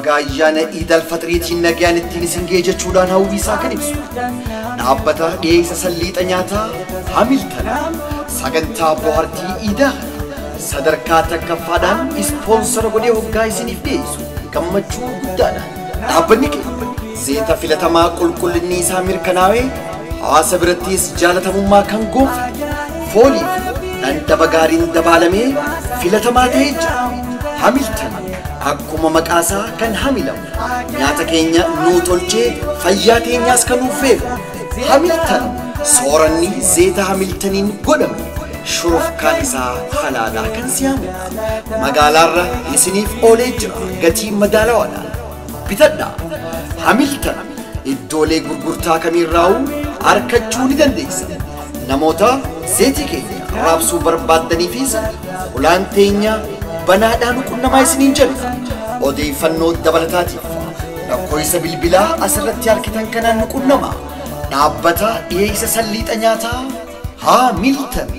Baga ayyaana Iid Alfaxiriitiin nagaan ittiin isin ga'e jechuudhaan hawwii isaa kan ibsu. Dhaabbata dhiyeessa salliixa nyaataa Hamilton sagantaa bohaartii Iidaa sadarkaa takkaffaadhaan ispoonsara godhee hoggaa isiniif dhiyeessu gammachuu guddaadha. Dhaabbanni keenya zeeta filatamaa qulqullinni isaa mirkanaa'ee hawaasa birattis jaalatamummaa kan gonfate foolii fi dhandhama gaariin dabaalamee filatamaa ta'ee jira. Hamilton akkuma maqaasaa kan hamilamu nyaata keenya nuu tolchee fayyaa teenyaas kan nuuf eegu. Hamilton sooranni zeeta Hamiltoniin godhamu shurufkaan isaa halaalaa kan si'aamudha. Magaalaarra isiniif oolee jira gatii madaalawaadhaan. Bitadhaa. Hamilton iddoolee gurgurtaa kamiirraa'uu argachuu ni dandeessa. Namoota zeetii keenya raabsuu barbaaddaniifis ulaan teenya banaadhaan qunnamaa isiniin jenna. Odeeffannoo dabalataatiif lakkoofsa bilbilaa asirratti argitan kanaan nu qunnamaa. Dhaabbata dhiyeessa salliixa nyaataa Hamilton.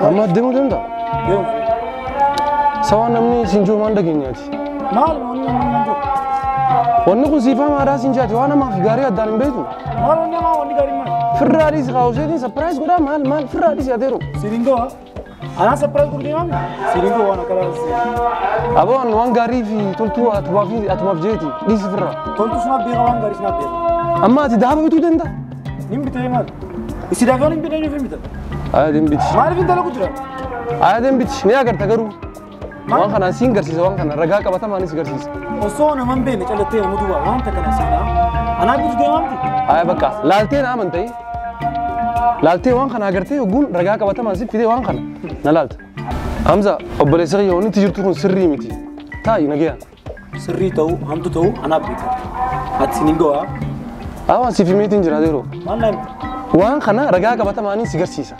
Amma deemuu danda'a? Deemu. Sawaa namni siin jiru maal dhageenyaati? Maal wanni namni hin jiru? Wanni kun siifaa maadaa siin jaati waan namaaf gaarii addaan hin beektu. Maal wanni namaa wanni gaarii maal? Firraa dhiisi kaawuseetiin sapiraayis godhaa maal maal firraa dhiisi adeeru. Siringoo anaa sapiraayis godhu deemaami? Siringoo waan akkanaa seera. Aboo waan gaarii fi toltuu atumaaf atumaaf jeeti dhiisi firraa. Toltuu sunaaf beeka waan gaarii sunaaf beeka. Amma ati daaba bituu danda'a? Nin bitee maal? Isi daafii hin bitee hin bita. Aadeen biti. Maaliif hin dalagu jira? Aadeen biti ni agarta garuu. Waan kanaan siin garsiisa waan kana ragaa qabatamaanis garsiisa. Osoo nama hin beekne calattee nama duwwaa waan takka seenaa. Anaa bitu deemaamti? Aya bakka laaltee na amantai. Laaltee waan kana agartee yogguun ragaa qabatamaan si fidee waan kana na laalta. Hamza obboleessa kiyya wanti jirtu kun sirrii miti. Taa'i nagayaan. Sirrii ta'uu hamtu ta'uu anaaf beeka. Ati siin hin gowaa. Awwaan siif himeetiin jira adeeroo. Maal naa himta? Waan kana ragaa qabatamaanis si garsiisa.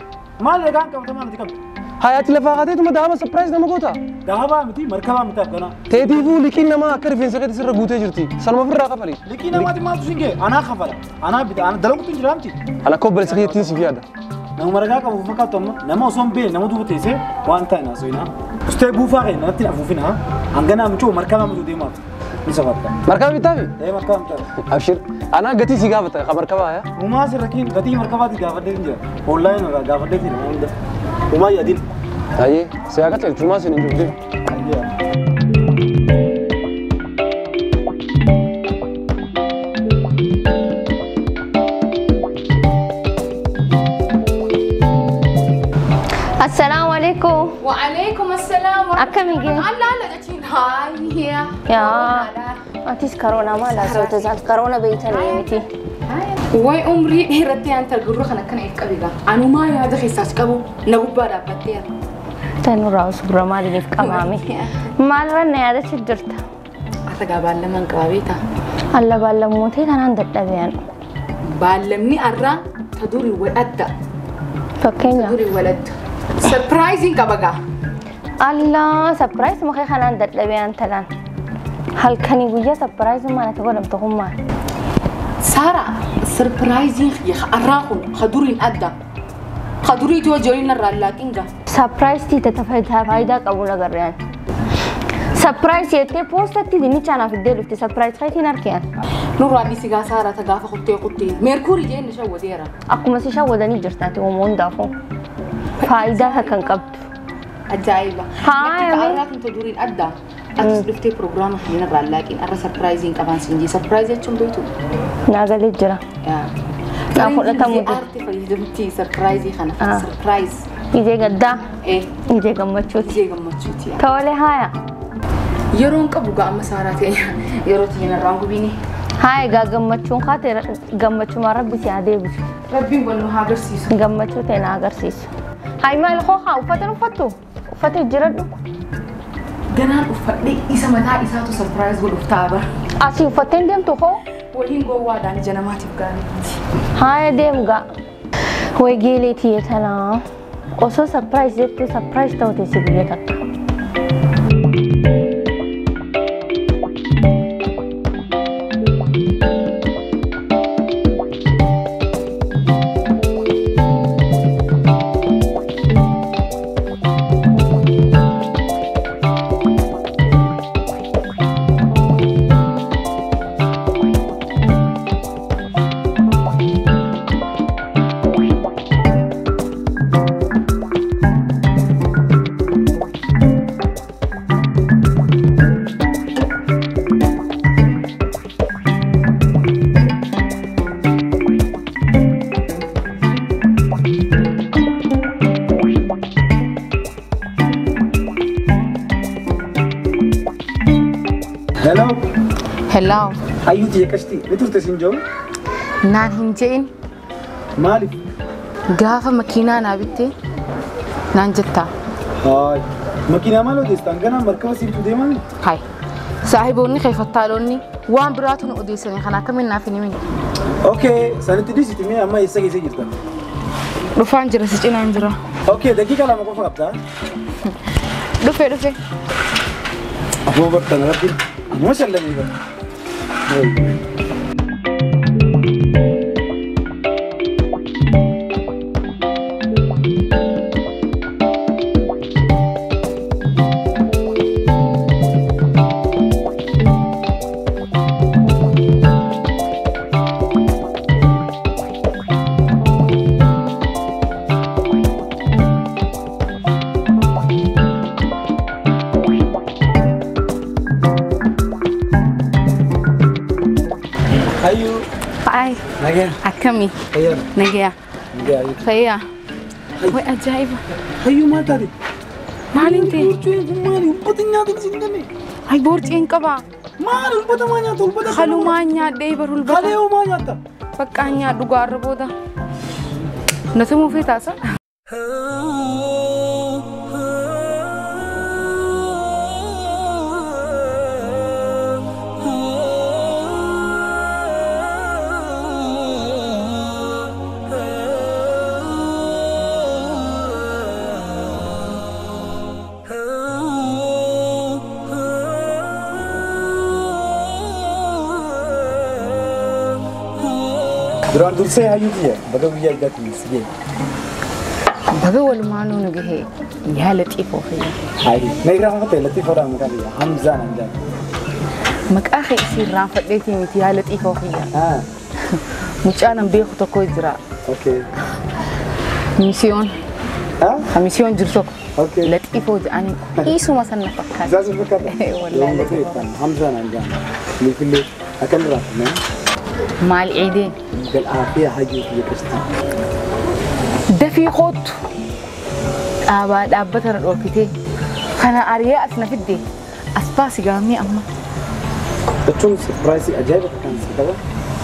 Maal ragaan qabatamaa miti qabdu? Hayaati lafaa kaateetuma daaba sapiraayis nama goota. Daabaa miti markabaa miti akkanaa. Teetiifuu liqiin namaa akka rifeensa keetti sirra guutee jirti. Sanuma ofirraa kafali. Liqii namaati maaltu siin ga'e? Anaa kafala. Anaa bita. Anaa dalaguutu hin jira miti. Ana akka obboleessa kiyyattiin siif yaada. Nama ragaa qabu fakkaattu amma nama osoo hin beekne nama duuba teessee waan ta'e naa soinaa. Ustee buufaa kee natti afuufinaa. Hanganaa michuu markabaa mituu deemaaf. Ni safatta. Markaba bitaafi? Ee markabaa bitaafi. Abshir. Anaa gatii si gaafata ka markabaa yaa? Uumaa sirra kiin gatii markabaati gaafadhee hin jira. Onlaayin irraa gaafadhee jira hunda. Uumaa yaadin. Ayyee si haa qaceelchu maa siin hin jiru deemu. Ayyee. Assalamu alaikum. Wa alaikum assalam. Akkami gee? Allah Allah jechuun haayyaa. Yaa atis karoona maal haasawte zaat karoona beeytanii miti. Way umrii dheerattee aan targurru kan akkana if qabiga. Anumaa yaada keessaas qabu na gubbaa dhaabbatteera. Tanurraa usura maaliif qabaame? Maalirra na yaadachi jirta? Ata gaa baallamaan qabaa beektaa? Alla baallamootee kanaan dadhabeen. Baallamni arraa ta durii wal adda. Fakkeenyaaf. Ta durii wal adda. Surprising qaba gaa. Alla surprise makee kanaan dadhabeen talaan. Halkanii guyyaa surprise maal ati godhamtu kun maal? Saara surprising arraa kun ka duriin adda. Ka duriitu ijoolleen irraa laaqiin gaa. Surprise tiita faayidaa qabu nagarreen. Surprise jettee poostatti dinnicha anaaf iddee dhufte surprise keetiin arkeen. Nurraa dhiisi gaa Saara ta gaafa kuttee kuttee meerkuurii jeen shawwadeera. Akkuma si shawwadanii jirtaati uumaa hundaafuu. Faayidaa takka hin qabdu. Ajaa'iba. Haaya mee. Arraa kun ta duriin adda. Atis dhuftee pirogiraama kanneen irraa laaqiin arra surprising qabaan siin jee surprise jechuun beektu. Naagalee jira. Naa fudhatamuu jira. Aartii fayyadamtii surprise kana surprise. Ijee gaddaa. Ijee gammachuuti. Ijee gammachuuti. Tole haaya. Yeroon qabu gaa amma Saaraa ta'e yeroo xiyyan irraan gubiini. Haa egaa gammachuun kaate gammachuma rabbi si haa deebisu. Rabbiin wal nu haa agarsiisu. Gammachuu ta'e na agarsiisu. Haa maal koo haa uffata uffattu? Uffata jijjiiradhu. Ganaan uffadhee isa mataa isaatu sarpiraayiz godhuuf ta'a bara. Asii uffattee hin deemtu koo? Waliin gowwaadhaan ija namaatiif gaarii miti. Haa deemu gaa. Way geelee tiyya tanaa osoo sarpiraayiz jettuu sarpiraayiz ta'u teessi guyyaa takka. Hello. Hello. Hayyuuti yeqashti ni turte siin jiru? Naan hin je'in. Maaliif? Gaafa makiinaa naa bitte naan jettaa. Haay. Makiinaa maal odeessitan ganaa markaba siiftuu deemaa? Haay. Saahiboonni keeffattaaloonni waan biraatu nu odeessanii kana akkamiin naaf hin himin. Okay, sanitti dhiisiti mee amma eessa keessa jirta? Dhufaan jira si cinaan jira. Okay, daqiiqa 2 qofa qabdaa. Dhufe dhufe. Aboo bartan rabbi. Anuma shallamii bara. Hayyuu. Haay. Nagaa. Akkami? Fayyaa. Nagaa. Nagaa. Fayyaa. Way ajaa'iba. Hayyuu maal taate? Maaliin ta'e? Boorciin kun maali? Uffata nyaata si hin ganne. Ay boorciin qabaa. Maali uffata maa nyaata? Uffata Halumaa nyaadhee bar hulbata. Halee homaa nyaatta? Baqqaa nyaadhu gaarra booda. Na tumuu fi taasa? Duraan dursee hayyuu kiyya baga guyyaa iddaatiin si ga'e. Baga walumaanuu nu gahee yaa Laxiifoo fayyaa. Hayi, na irraa fakkate Laxiifoodhaan maqaan kiyya Hamzaa naan jedhama. Maqaa kee isii irraanfadheetii miti yaa Laxiifoo fayyaa. Mucaa nan beeku tokko jira. Okay. Misiyoon. Misiyoon jiru tokko. Okay. Laxiifoo jedhanii dhiisuma san na fakkaata. Isaa si fakkaata? Wallaahi Laxiifoo. Hamzaa naan jedhama. Niifillee akkam irraa Maal ciideen? Gal'aafiyaa hayyuu kiyya qashtii. Dafii kootu dhaabaa dhaabbata na dhoofitee kana ariyaa as na fidde as baasi gaamee amma. Jechuun sarpiraayisii ajaa'iba kan si qaba.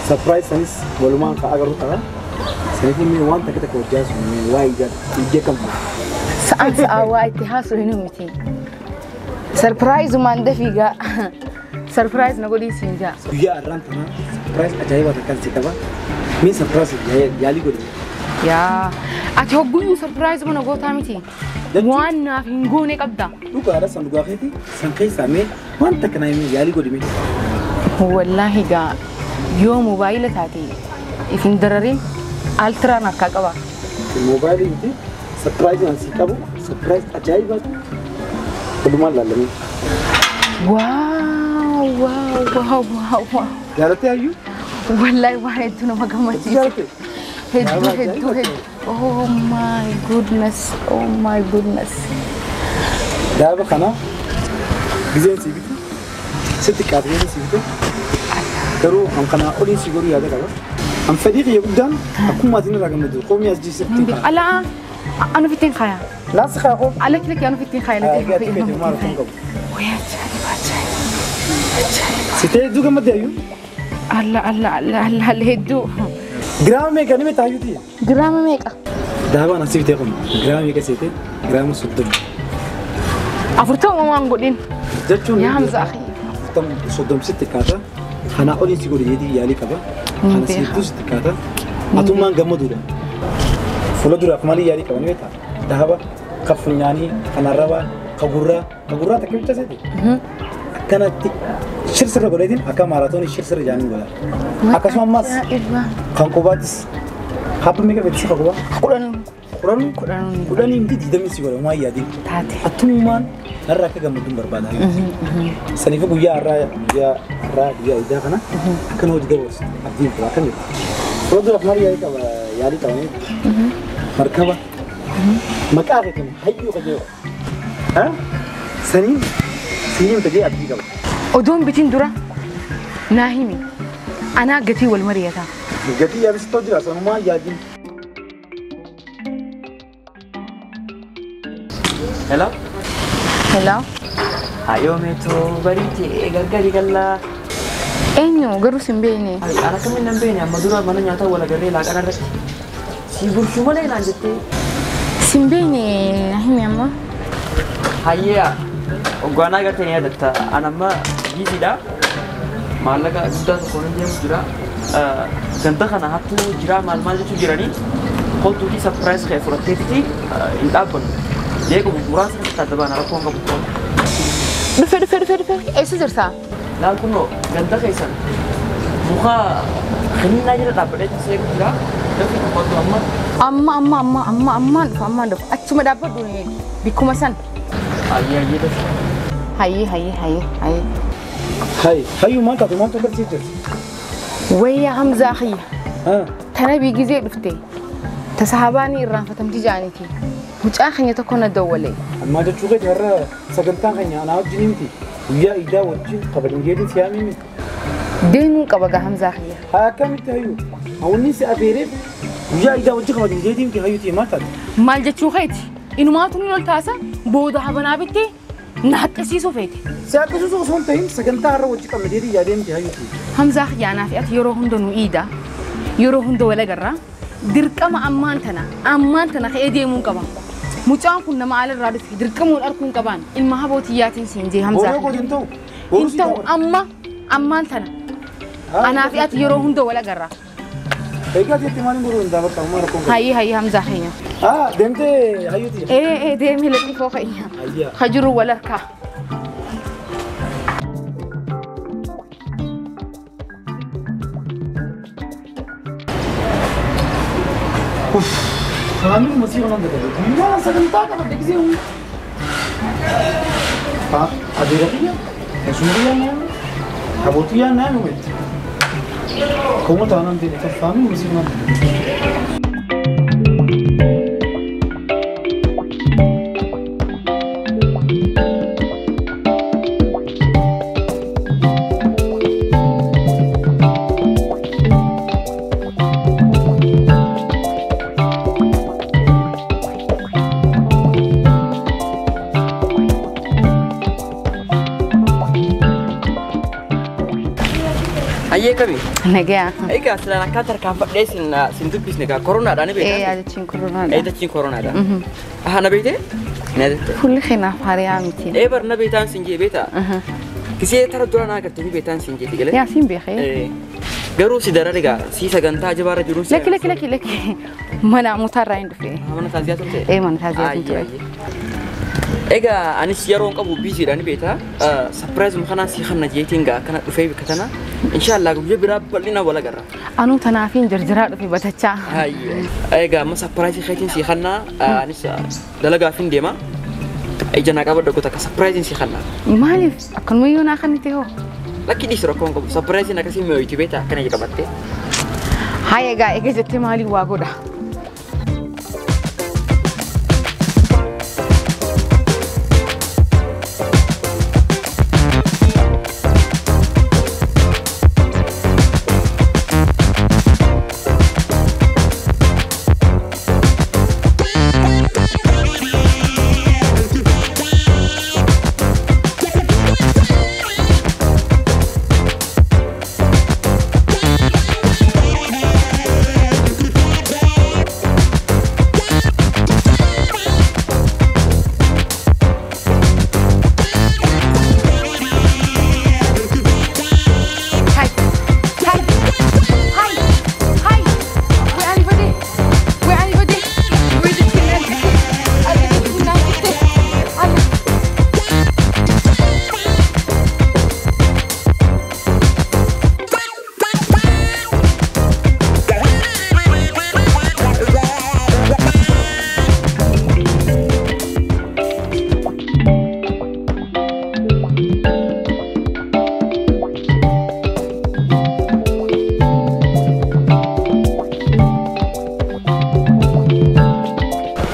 Sarpiraayis sanis walumaan kan agarru ta'a. Saniif mee waan takka takka hojjaa sun mee waa ija kam. Sa'aan sa'aa waa itti haasoo hin miti. Sarpiraayizumaan dafii gaa. Sarpiraayiz na godhii siin jaa. Guyyaa har'aan tanaa sarpiraayis ajaa'iba kan si qaba. Mee sarpiraayis yaalii godhi. Yaa ati hogguyyuu sarpiraayiz mana gootaa miti. Waan naaf hin goone qabda. Dhugaadha san dhugaa keeti san keessaa mee waan takka naa himee yaalii godhi mee. Wallaahi gaa yoo moobaayila taate ifin dararin altiraan harkaa qaba. Moobaayilii miti sarpiraayizii an si qabu sarpiraayiz ajaa'ibaatu walumaan laallamee. Waaw waaw waaw waaw waaw. Jaalattee hayyuu? Wallaahi waan hedduu nama gammachiisa. Jaalattee? Hedduu hedduu hedduu. Oh my goodness, oh my goodness. Daaba kana gizeen si bitu sitti qaatee si bitu garuu an kana oliin si godhuu yaada qaba. An fedhii kiyya guddaan akkuma atiin irraa gammadu qoomii as jiisatti. Alaa anu fittiin kaya. Laas kaya qoo. Ala kila anu fittiin kaya. Ati fedhi maal kun qabu. Way ajaa'iba ajaa'iba ajaa'iba. Si ta'e hedduu gammadde hayyuu? Alla alla alla alla alla hedduu. Giraama meeqa ni beektaa hayyuuti? Giraama meeqa? Dahabaan asii bitee kun giraama meeqa seete? Giraama 30. 40 waan godhin. Jechuun Yaa Hamza akhi. 40 30 sitti kaata. Kanaa oliin si godhe jedhii yaalii qaba. Kana si hedduu sitti kaata. Atummaan gammaduudha. Fuula duraaf maalii yaalii qaba ni beektaa? Dahaba kan funyaanii, kan arrabaa, kan gurraa takka bicha seete. Akkanatti shirsirra godheetiin akka maaraatoonii shirsirra jaaniin godha. Akkasuma ammas kan qubaattis hapha meeqa beeksisa kan qubaa? 10. 10? 10 miti 20 si godha waan yaadiin. Taate. Atummaan narraa akka gammaduun barbaada. Saniifuu guyyaa har'aa guyyaa idaa kana akkana hojii dabarsu abdiin qaba akkam jedhu. Fuula duraaf maal yaalii qaba markaba maqaa keetiin hayyuu qajeelu. Saniin siiniin tajee abdii qaba. Odoon bitiin dura naa himi anaa gatii wal mari'ataa. Gatii yaadistoo jira sanumaa yaadiin. Hello? Hello? Hayyoo meetoo bariitee gargari gallaa. Eenyu garuu sin beekne. Ana akkamiin nan beekne amma dura mana nyaataa wal agarree laaqana irratti. Si bulchuu malee naan jettee. Sin beekne naa himi amma. Hayyee hoggaanaa gartee ni yaadatta. Ana amma biiziidha. Maallaqa guddaa tokko nan deemu jira. Ganda kana hattuu jira maal maal jechuu jiranii kottuutii sapiraayis ka'e fudhatteetti hin dhaabbannu. Deequma muraasa keessatti adda baana rakkoon qabu. Dhufe dhufe dhufe dhufe eessa jirtaa? Laal kunoo ganda keessan muka kiniinaa jala dhaabbadhee seequ jira. Dafii kottu amma. Amma amma amma amma ammaan dhufa ammaan dhufa achuma dhaabbadhu bikkuma san. Hayyee hayyee dafi. Hayyee hayyee hayyee hayyee. Hay hayyuu maal taate maaltu agarsiis jirti? Wayyaa Hamzaa kiyya. Tana gizee dhufte tasahabaanii irraanfatamti jaaniiti. Mucaa keenya tokko na dawwale. Ammaa jechuu keeti har'a sagantaan keenya anaa wajjin miti. Guyyaa idaa wajjin kabajin geetiin siyaamii miti. Deemuu qaba gaa Hamzaa kiyya. Haa akkamitti hayyuu? Hawwanni si afeereef guyyaa idaa wajjin kabajin geetiin miti hayyuuti maal taate? Maal jechuu keeti? Inumaatu ni ol taasa booda habanaa bittee na haqqisiisuu feete. Si haqqisiisuu osoo hin ta'in sagantaa har'a wajjin qabna deetii yaadee miti hayyuuti. Hamzaa kiyya anaa fi ati yeroo hunda nu iida. Yeroo hunda wal agarra. Dirqama ammaan tana ka'ee deemuu qaba. Mucaan kun nama alarraa dhufe dirqamuun arguun qabaan ilma habootiyyaatiin siin jee Hamzaa. Booroo hin ta'u. Hin ta'u amma ammaan tana. Anaa fi ati yeroo hunda wal agarra. Egaa jettee maaliin godhuu hin daawwatta ammaa rakkoon qabu. Hayyee hayyee Hamzaa keenya. Deemtee hayyuuti. Ee deemee laxifoo keenya. Hajiruu wal harkaa. Faamiin masii kanaan dadhabe. Guyyaa sagantaa qabadde gisee hunda. Adeera kiyya, osuma kiyya naame, habootu yaa naame wayita. Kuma taanaan ta'e kan faamiin masii kanaan dadhabe. Hayyee kami? Nagaa. Egaa silaan akkaan tarkaanfadhee sin dubbisne egaa koronaadhaan beektaa? Ee yaadachiin koronaadha. Yaadachiin koronaadha. Aha na beekte? Na beekte. Fuulli keenyaaf hariyaa miti. Ee bar na beektaan sin jee beektaa? Kisee tara dura naa agartee beektaan sin jee galee? Yaa sin beekee. Garuu si darar egaa si sagantaa jabaarra jiruun si. Lakki lakki lakki lakki mana mutaarraa hin dhufe. Mana taaziyaa turte? Ee mana taaziyaa turte. Egaa anis yeroon qabu biiziidhaan beektaa? Sapiraayizuma kanaan si kanna jeetiin gaa akkana dhufee bikka tana. Inshallah guyyaa biraa bal'ina wal agarra. Anuu tanaafiin jarjaraa dhufe batachaa. Hayyee. Egaa amma sapiraayizii keetiin si kannaa anis dalagaafin deema. Ija naa qabadhu goota akka sapiraayiziin si kannaa. Maaliif akkanumayyuu naa kannite hoo? Lakki dhiisi rakkoon qabu sapiraayiziin akkasii mi'ooyti beektaa akkana ija qabattee. Haaya egaa eega jettee maaliif waa godha?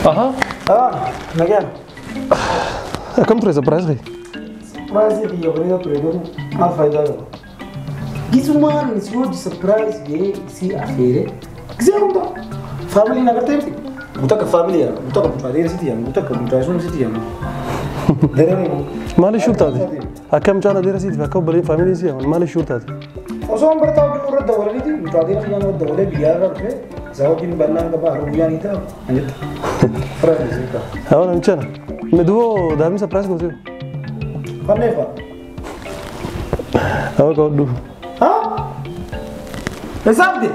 Aha. Nagaan. Akkam ture surprise kee? Surprise kiyya bareedaa ture garuu maal faayidaa qaba? Gisumaan si hojii surprise gahee si afeere gisee hunda faamiliin agartee miti. Guutuu akka faamilii yaa guutuu akka mucaa dheeraa sitti yaa guutuu akka mucaa sun sitti yaa. Dararee moo? Maal ishuu taate? Akka mucaan adeera siitiif akka obboleen faamiliin si yaaman maal ishuu taate? Osoo an barataa hojii irra dawwalaniiti mucaa dheeraa kiyyaan irra dawwalee biyyaa irra dhufee isaa wajjin bal'aan qaba har'a guyyaa ni ta'a an jette. Fira dhiisee ta'a. Haa namicha na. Meduboo daabni surprise gootee. Fanneefa. Haa qabadhu. Haa? Eessaaf fide?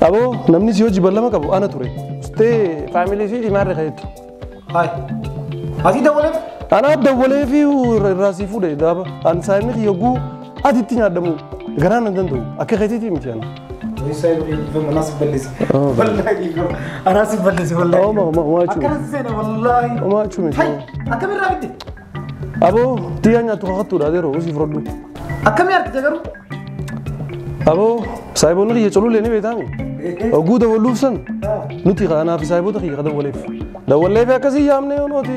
Aboo namni si hojii ballama qabu ana ture. Ustee faamilii fi dhimaarra kaa'ettu. Hayi. Asii dawwaleef? Ana dawwalee fi irraa sii fuudhe daaba. An saayimni kiyya yogguu ati itti nyaadhamu garaan hin danda'u. Akka keetiitii miti ana. أنا balleesse. Wallaahi أنا balleesse wallaahi. Oma oma oma jechuun. Akkana seena wallaahi. Oma jechuun miti. Hayi akkamirraa fidde? Aboo xiyyaa nyaattu kakattuudha adeeroo osii fudhadhu. Akkamii argite garuu? Aboo saayiboonni kiyya colulee ni beektaami. Oguu dawwaluuf san nuti anaa fi saayiboota kiyya dawwaleef. Dawwaleef akkasii yaamnee yonooti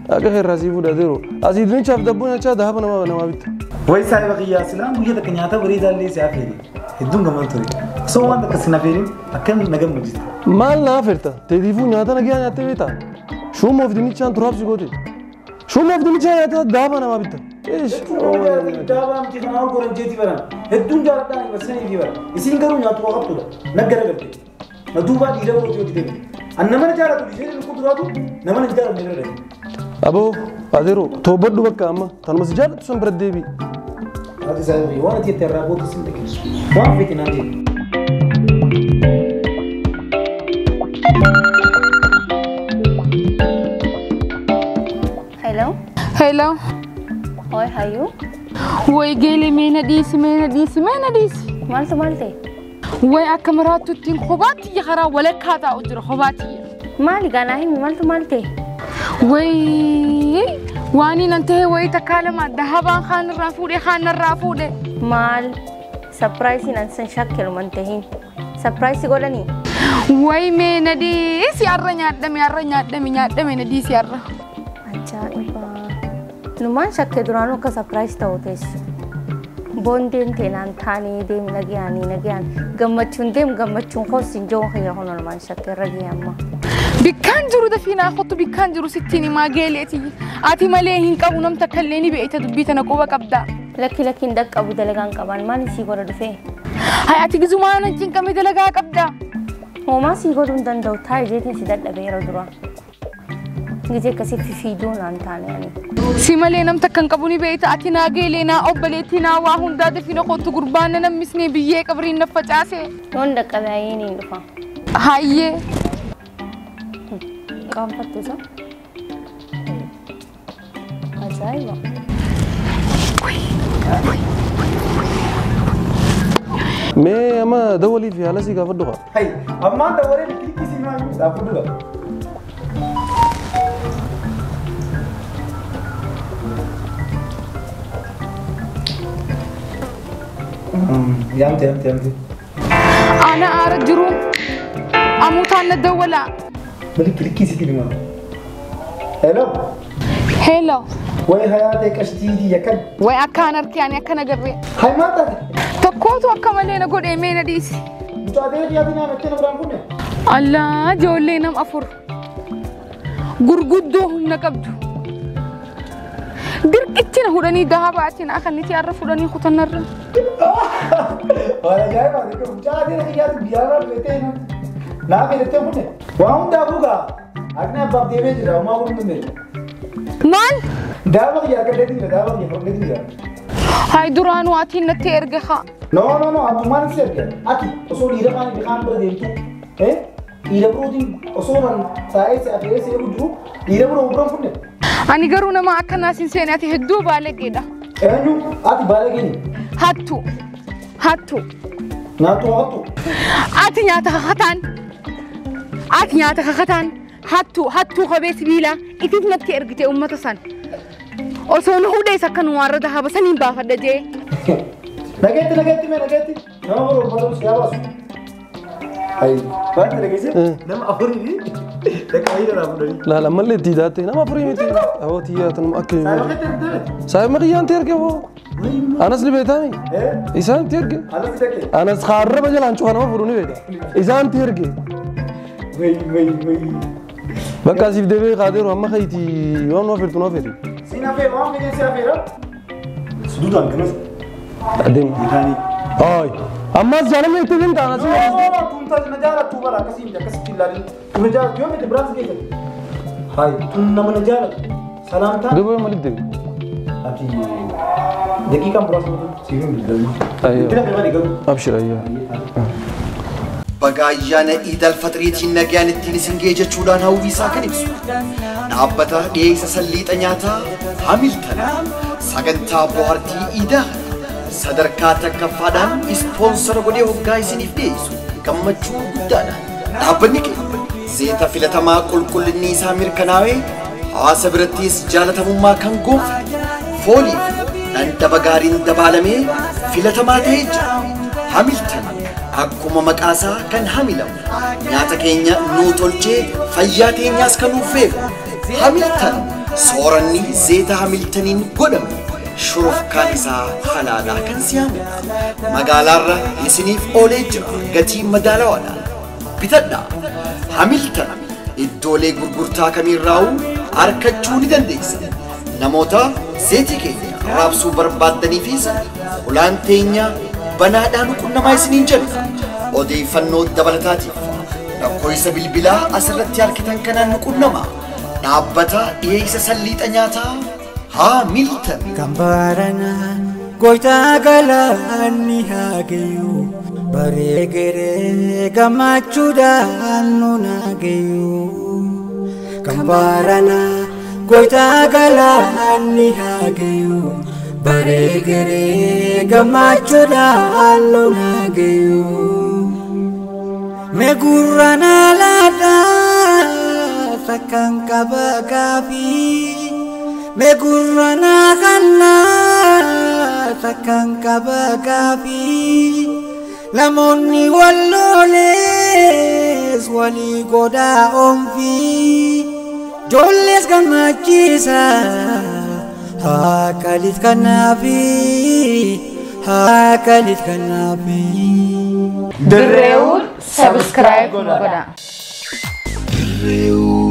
akka keerraa sii fuudhe adeeroo. Asii dinichaaf dabboo nyaachaa dahaba namaa bitta. Way saayiba kiyyaa silaan guyyaa takka nyaata bareedaa illee si afeere. Hedduun gammadu ture. Osoo waan takka sin afeerin akkam na gammachiista. Maal na afeerta? Teetiifuu nyaata nagaa nyaattee beektaa? Shuumoof dinichaan turaaf si goote. Shuumoof dinichaa nyaata dahaba namaa bitta. Daabaa miti kanaa goran jeetii baran. Hedduun jaaladhaan barsanii fi baran. Isiin garuu nyaatu waa qabdudha. Naggara galte. Na duubaa dhiira birootii hojii deemte. An nama na jaalatu isheen lukkuu duraatu nama na jaalatu ni bira Aboo adeeroo toobadhu bakka amma tanuma si jaallattu san bira deebi'i. Ati saayibii waan ati itti irraa booda sin dhageessu. Waan feeti naan jedhi. Hello. Hello. Hoi, hayyuu. Way geele meena dhiisi meena dhiisi meena dhiisi. Maaltu maal ta'e? Way akka maraatuttiin kophaatti karaa walakkaa taa'u jira kophaatti. Maali ganaa himi maaltu maal ta'e? Way waan inni ta'e way takkaa lama dahabaan kaan irraa fuudhe kaan irraa fuudhe. Maal sapiraayisiin an san shakkeluman tahin. Sapiraayisii godhanii? Way meena dhiisi har'a nyaadhame har'a nyaadhame nyaadhame na dhiisi har'a. Ajaa'iba. Numaan shakkee duraanuu akka sapiraayisii ta'u teessu. Boondeen teenaan taanii deemi nagayaanii nagayaan gammachuun deem gammachuun koos hin jiru kiyya kun numaan shakkee irra gahee amma. Bikkaan jiru dafii naa kottu bikkaan jiru sittiin himaa geeleeti. Ati malee hin qabu nam takka illee ni beekta dubbii tana quba qabda. Lakki lakki hin dhaqqabu dalagaan qaban maal sii godha dhufee? Hay ati gizumaan hin cinqame dalagaa qabda. Homaa sii godhuu hin danda'u taa'ee jeetiin si dadhabe yeroo duraa. Gizee akkasii fifiiduu naan taane ani. Si malee nam takka hin qabu ni beekta ati naa geelee naa obboleettii naa waa hundaa dafii na kottu gurbaan na nammisnee biyyee qabriin na facaase. Yoon dhaqqabe hayyeen hin dhufa. Hayyee. Qaanfattu isa? Ajaa'iba. Mee amma dawwalii fi haala sii gaafadhu qaba. Hayi ammaan dawwalee kilikii si himaa jiru gaafadhu qaba. Yaamte yaamte yaamte. Ana aara jiru amuutaan na dawwalaa. Mali kilikii sitti himaa. Hello. Hello. Way hayaatee qashtii yakkan. Way akkaan harkee ani akkana garree. Hayi maal taate? Tokkootu akka malee na godhee mee na dhiisi. Mucaa dheeraa dhiyaatii naa mattee na biraan kunne. Allaa ijoollee nam afur. Gurguddoo humna qabdu. Dirqichi na hudhanii dahabaa achi na akkaniti har'a fudhanii kutannarra. Waan ajaa'ibaati mucaa dheeraa dhiyaatii biyyaarraa dhufeetee naa filattee kunne. Waa hundaa buugaa. Akni abbaaf deemee jira homaa kun hin dandeenye. Maal? Daaba kiyya harkadheetiin jira daaba kiyya fudhadheetiin jira. Hay duraanuu atiin natti erge haa. No no no atummaan si erge. Ati osoo dhiira kaan kaan bira deemtu dhiira birootiin osoo nan taa'ee si afeeree si eegu jiru dhiira biroo biraan kunne. Ani garuu nama akkanaa sin seene ati hedduu baalageedha. Eenyu ati baalageeni? Hattu hattu. Nyaatu hattu. Ati nyaata kakataan ati nyaata kakataan hattu hattuu qabee sibiilaa itiif natti ergite uummata san. Osoo nu hudhees akka nu waarra dahaba saniin baafadha jee. Nageetti nageetti mee nageetti nama biroo barumsa yaa baasu. Waan dhageesse nama afurii fi dhaqa wayii irraa fuudhanii. Laala ammallee itti hidhaatte nama afurii miti. Aboo tiyyaa tanuma akka hin Saayiba kiyyaan ti erge boo. Anas ni beektaami? Isaan ti erge. Anas dhaqe. Anas kaarraba jalaan cufa nama fuudhu ni beekta. Isaan ti erge. Wayi wayi wayi. Bakka asiif deebi'ee kaateeru amma kayti waan nu afeertu nu afeeri. Siin hafee waan fedhe si hafeera. Suduudhaan gamas. Adeemu. Itaanii. Ay. Ammas jaalalli itti hin taana si. Tun taas na jaalattu bara akkasii miti akkasitti ilaalin. Tun na jaalattu yoo miti biraan si geessati. Hayi tun nama na jaalattu. Salaamtaa. Duuba maaliif deebi? Ati daqiiqaan muraasa siif hin bilbilamu. Ayyoo. Itti lafee malee garuu. Abshir ayyoo. Baga ayyaana Iid Alfaxiriitiin nagaan ittiin isin ga'e jechuudhaan hawwii isaa kan ibsu. Dhaabbata dhiyeessa salliixa nyaataa Hamilton sagantaa bohaartii Iidaa sadarkaa takkaffaadhaan ispoonsara godhee hoggaa isiniif dhiyeessu gammachuu guddaadha. Dhaabbanni keenya zeeta filatamaa qulqullinni isaa mirkanaa'ee hawaasa birattis jaalatamummaa kan gonfe foolii fi dhandhama gaariin dabaalamee filatamaa ta'ee jira. Hamilton akkuma maqaasaa kan hamilamu nyaata keenya nuu tolchee fayyaa teenyaas kan nuuf eegu. Hamilton sooranni zeeta Hamiltoniin godhamu shurufkaan isaa halaalaa kan si'aamudha. Magaalaarra isiniif oolee jira gatii madaalawaadhaan. Bitadhaa. Hamilton iddoolee gurgurtaa kamiirraa'uu argachuu ni dandeessa. Namoota zeetii keenya raabsuu barbaaddaniifis ulaan teenya banaadhaan qunnamaa isiniin jenna. Odeeffannoo dabalataatiif lakkoofsa bilbilaa asirratti argitan kanaan nu qunnamaa. Dhaabbata dhiyeessa salliixa nyaataa Hamilton. Gambarana goytaa galaanni haa gayu bareegeree gammachuudhaan nu naa gayu. Gambarana goytaa galaanni haa gayu bareegeree gammachuudhaan nu naa gayu. Megurrana laataa takkaan qaba gaafii. Megurrana kannaa takkaan qaba gaafii. Namoonni wal lolees walii godhaa oomfii. Ijoollees gammachiisa haa qalit kanaafi haa qalit kanaafi. Dirreewwan subscribe godhaa. Dirreewwan.